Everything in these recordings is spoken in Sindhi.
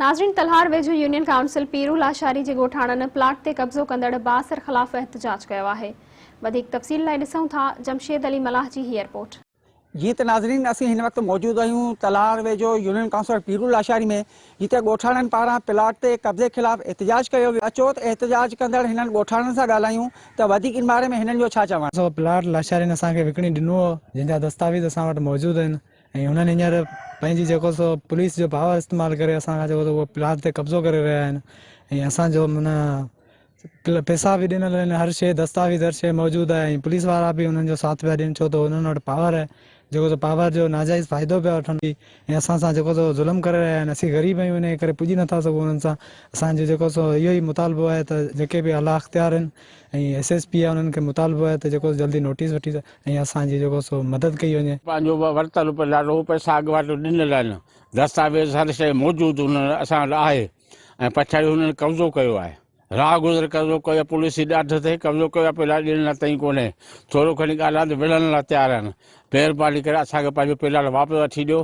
ناظرين تلهار ويجهو يونين ڪائونسل پيرو لاشاري جي ڳوٺاڻن پلاٽ تي قبضو ڪندڙ بااثر خلاف احتجاج ڪيو آهي. وڌيڪ تفصيل لاء ڏسون ٿا جمشيد علي ملاح جي هيء رپورٽ. جيئن ته ناظرين اسين هن وقت موجود آهيون تلهار ويجهو يونين ڪائونسل پيرو لاشاري ۾ جتي ڳوٺاڻن پاران پلاٽ تي قبضي خلاف احتجاج ڪيو ويو اچو ته احتجاج ڪندڙ هنن ڳوٺاڻن سان ڳالهايون ته وڌيڪ ان باري ۾ هنن جو ڇا چوڻ. سو پلاٽ لاشارين اسان کي وڪڻي ڏنو هو جنهن جا دستاويز اسان وٽ موجود آهن ۽ هنن هينئر پنهنجي جيڪو سو پوليس جو پاور استعمال ڪري اسان کان جيڪو سو اهو پلاٽ تي قبضو ڪري رهيا آهن ۽ اسان جو معنيٰ پيسا به ڏنل آهن هر شيء دستاويز هر شيء موجود آهي ۽ پوليس وارا به انهن جو ساٿ پيا ڏين ڇو ته انهن وٽ پاور آهي جيڪو سو پاور جو ناجائز فائدو پيا وٺن ۽ اسان سان جيڪو سو ظلم ڪري رهيا آهن اسين غريب آهيون انهي ڪري پڄي نٿا سگهون انهن سان اسان جو جيڪو سو اهو ئي مطالبو آهي ته جيڪي به اعليٰ اختيار آهن ۽ ايس ايس پي آهي انهن کي مطالبو آهي ته جيڪو جلدي نوٽيس وٺي ۽ اسان جي جيڪو سو مدد ڪئي وڃي. پنهنجو ورتل پلاٽ هو، پئسا اڳواٽ ڏنل آهن، دستاويز هر شيء موجود انهن اسان وٽ آهي ۽ پڇاڙي هنن قبضو ڪيو آهي. راهه گذر قبضو ڪيو آهي، پوليس جي ڏاڍ تي قبضو ڪيو آهي، پلاٽ ڏيڻ لاء تئين ڪونهي. ٿورو کڻي ڳالهايان ته وڙهڻ لاء تيار آهن. مهرباني ڪري اسان کي پنهنجو پلاٽ واپس وٺي ڏيو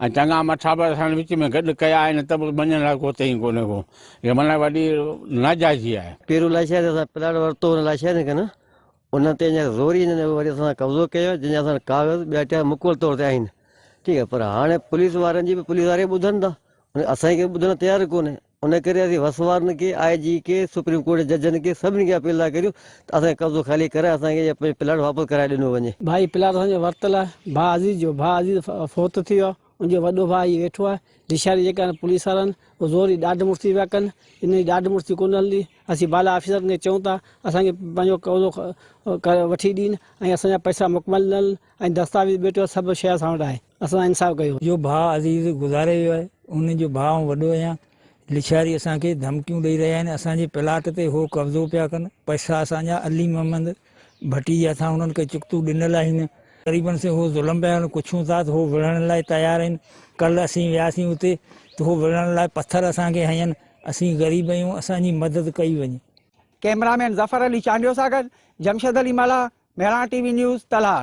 ۽ چڱا مٺا به اسان وچ ۾ گڏ ڪيا آهن ته به مڃڻ لاء ڪو تئين ڪونهي ڪو. هيء معنيٰ وڏي ناجائزي آهي. پيرو لاشاري اسان پلاٽ ورتو هن لاشارين کان انهن تي اڃا زوري هنن وري اسان سان قبضو ڪيو جنهن جا اسان وٽ ڪاغذ ٻيا ٽيا مڪمل طور تي آهن ٺيڪ آهي پر هاڻي پوليس وارن جي به پوليس واري ٻڌن ٿا اسان کي ٻڌڻ تيار ڪونهي ان ڪري اسين وس وارن کي آء جي کي سپريم ڪورٽ جي ججن کي سڀني کي اپيل ٿا ڪريون ته اسان کي قبضو خالي ڪرائي اسان کي پلاٽ واپس ڪرائي ڏنو وڃي. ڀائي پلاٽ اسان جو ورتل آهي ڀاء عزيز جو ڀاء عزيز فوت ٿي ويو ان جو وڏو ڀاء هي ويٺو آهي. لشاري جيڪا آهن پوليس وارا آهن اهي زوري ڏاڍ مڙسي پيا ڪن. انهن جي ڏاڍ مڙسي ڪونه هلندي. اسين بالا آفيسرن کي چئون ٿا اسان کي پنهنجو قبضو وٺي ڏين ۽ اسان جا پئسا مڪمل ڏنل ۽ دستاويز ٻيٽو سڀ شيء اسان وٽ آهي. اسان سان انصاف ڪيو. جو ڀاء عزيز گذاري ويو آهي ان جو ڀاء آئون وڏو آهيان. لشاري اسان کي ڌمڪيون ڏئي رهيا آهن اسان جي پلاٽ تي هو قبضو پيا ڪن پئسا اسان جا علي محمد ڀٽي جي هٿان انهن کي چڪتو ڏنل آهن. غريبن سين هو ظلم پيا ڪن، ڪڇون ٿا ته هو وڙهڻ لاء تيار آهن. ڪلهه اسين وياسين اتي ته هو وڙهڻ لاء پٿر اسان کي هنين. اسين غريب آهيون، اسان جي مدد ڪئي وڃي. ڪئميرا مين ظفر علي چانڊيو سان گڏ Jamshed Ali Mallah, Mehran T V news, Talhar.